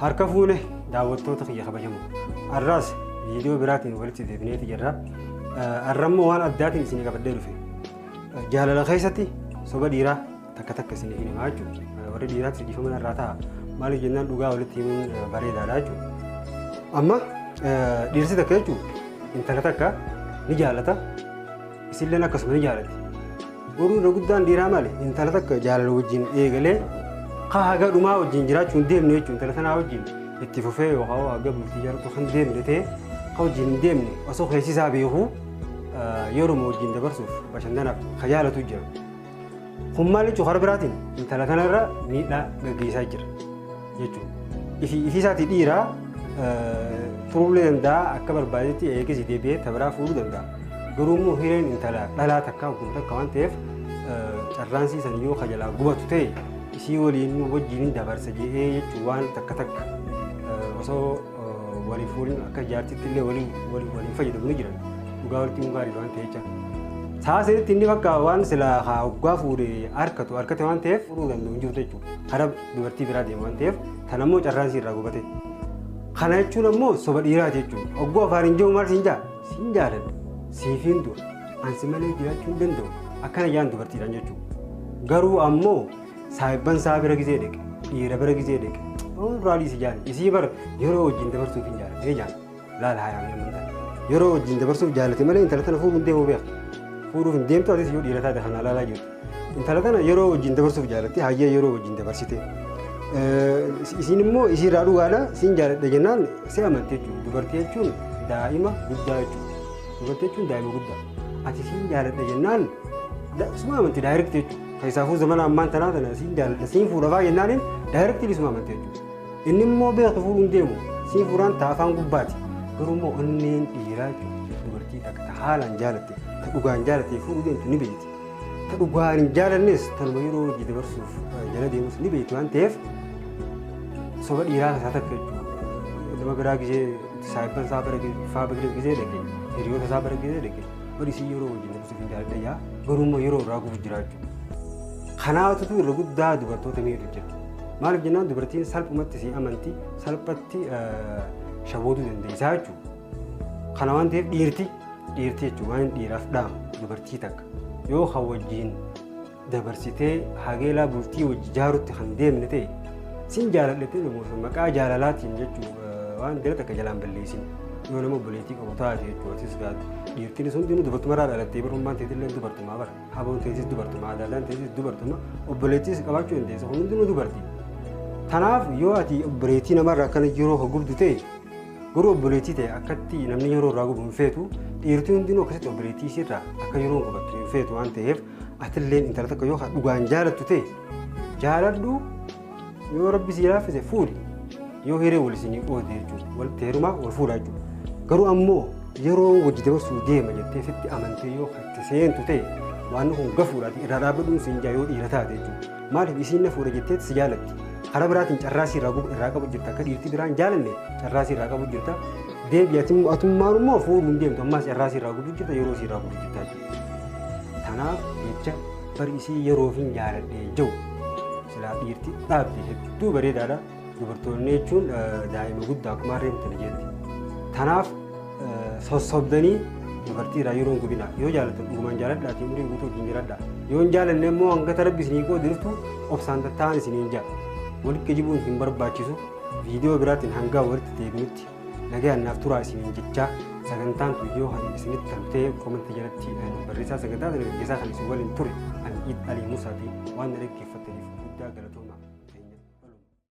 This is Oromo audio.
Harka fuune daawwattoota kiyya kabajamoo. Har'aas viidiyoo biraatiin walitti deebineeti jirra. Har'ammoo waan addaatiin isinii qabadhee dhufe. Jaalala keessatti soba dhiiraa takka takka isinii himaa jechuudha. Warri dhiiraatti dhiifama irraa ta'a. Maaliif jennaan dhugaa walitti himuun bareedaadha jechuudha. Amma dhiirsi takka jechuudha intala takka ni jaalata. Isilleen akkasuma ni jaalatti. Garuu irra guddaan dhiiraa maali? Intala takka jaalala wajjin eegalee haga dhumaa wajjin jiraachuu hin deemne jechuudha. Intala tanaa wajjin itti fufee yookaan haga bultii jaaratu kan deemne ta'e kan wajjin hin deemne osoo keessi isaa beekuu yeroo wajjin dabarsuuf bashannanaaf ka jaalatu jira. Kun maal jechuun karaa biraatiin intala kanarra miidhaa gaggeessaa jira jechuudha. Ifii isaatii dhiiraa turuullee danda'a akka barbaadetti eegisii deebi'ee tabiraa fuudhuu danda'a. Garuu immoo hireen intala dhalaa takka hogguma takka waan ta'eef carraan siisan yoo kajalaa gubatu ta'e isii waliin wajjin dabarsa jedhee jechuun waan takka takka osoo waliin fuudhin akka jaartitti illee waliin fayyadamu ni jiran dhugaa walitti himuun gaarii waan ta'e jecha. Sa'a sanitti inni bakka waan sila hoggaa fuudhee harkatu harkate waan ta'eef fuudhuu danda'u hin jiru jechuudha. Karaa dubartii biraa deema waan ta'eef tan ammoo carraan irraa gubate. Kana jechuun ammoo soba dhiiraati jechuudha. Hogguu afaan hin jiru maal siin jaa? Siin jaaladha. Siifiin dura. Ansi malee jiraachuu hin danda'u. Akkana jaan dubartiidhaan jechuudha. Garuu ammoo saahibban isaa bira gizee dheqe. Dhiira bira gizee dheqe. Raalii si jaan. Isii bara yeroo wajjin dabarsuuf hin jaaladhe jaan. Laala hayaa mee yeroo wajjin dabarsuuf jaalate malee intala tana fuudhuun deemuu beeka. Fuudhuuf hin deemtu atis yoo dhiira taate kana laalaa jirtu. Intala tana yeroo wajjin dabarsuuf jaalatte hayyee yeroo wajjin dabarsite. Isiin immoo isiirraa dhugaadha siin jaaladha jennaan si amante jechuudha. Dubartii jechuun daa'ima guddaa jechuudha. Dubartii jechuun daa'ima guddaa. Ati siin jaaladha jennaan suma amante direct jechuudha. Keessaafuu zamana ammaan tanaa tana siin jaaladha siin fuudhafaa jennaaniin direct suma amante jechuudha. Inni immoo beektu fuudhuun deemu siin fuudhaan ta'a afaan gubbaati. Garuu immoo onneen dhiiraa jechuudha. Dubartii takka ta haalaan jaalatte ta dhugaan jaalatte fuudhuu deemtu ni beekti. Ta dhugaan hin jaalannes tanuma yeroo hojii dabarsuuf jala deemus ni beekti waan ta'eef soba dhiiraa isaa takka jechuudha. Nama biraa gizee saahibban isaa bira faa bira gizee dhaqe hiriyoota isaa bira gizee dhaqe bari isii yeroo wajjin dabarsuuf hin jaaladha yaa garuu immoo yeroo irraa gubu jira jechuudha. Kanaatutu irra guddaa dubartoota miidhu jira. Maaliif jennaan dubartiin salphumatti si amanti salphatti shabooduu dandeessaa jechuudha. Kana waan ta'eef dhiirti dhiirti jechuudha waan dhiiraaf dhaamu dubartii takka yoo kan wajjin dabarsitee hageelaa bultii wajji jaarutti kan deemne ta'e sin jaaladhattee namoota maqaa jaalalaatiin jechuudha waan dira takka jalaan balleessin yoo nama obboleettii qabu taate jechuudha atis gaatu dhiirtinis hundinuu dubartumarraa dhalattee barummaan teetillee dubartumaa bara haboon teetis dubartumaa adaalaan teetis dubartuma obboleettiis qabaachuu dandeessa kun hundinuu dubartii. Tanaaf yoo ati obboleettii namarraa akkana yeroo gubdu ta'e garuu obboleettii ta'e akkatti namni yeroo irraa gubu hin feetu dhiirtii hundinuu akkasitti obboleettii isiirraa akka yeroo gubattu hin feetu waan ta'eef atilleen intala takka yoo dhugaan jaalattu ta'e jaaladhu yoo rabbi si laaffise fuudhi yoo hiree wal isinii qoode jechuudha walitti heerumaa wal fuudha jechuudha garuu ammoo yeroo wajji dabarsuu deema jettee sitti amantee yoo itti seentu ta'e waan kun gafuudhaati irraa dhaabbadhuun siin jaa yoo dhiira taate jechuudha maaliif isiin na fuudha jetteetti si jaalatti karaa biraatiin carraa si irraa qabu jirta akka dhiirti biraan jaalanne carraa si irraa qabu jirta deebi atummaan immoo fuudhuun deemtu ammaas carraa si irraa gubu jirta yeroo si irraa gubu jirta jechuudha. Tanaaf jecha bari isii yeroof hin jaaladhee jiru silaa dhiirti dhaabde hedduu bareedaadha. Dubartoonni jechuun daa'ima guddaa akkuma harreen tana jetti. Tanaaf sossobdanii dubartii irraa yeroo hin gubina yoo jaalatan dhugumaan jaaladhaatii umurii guutuu wajjin jiraadha. Yoo hin jaalanne immoo hanga rabbi isinii qoode jirtu obsaan tatta'an isiniin jaa. Walitti gejibuun hin barbaachisu. Viidiyoo biraatiin hanga walitti deebinutti nagaan naaf turaa isiniin jechaa sagantaan tun yoo kan isinitti tolu ta'e komentii jalatti barreessaa sagantaa sana gaggeessaa kan isin waliin ture ani Iid Alii Musaatii waan na dhaggeeffattaniif guddaa galatooma.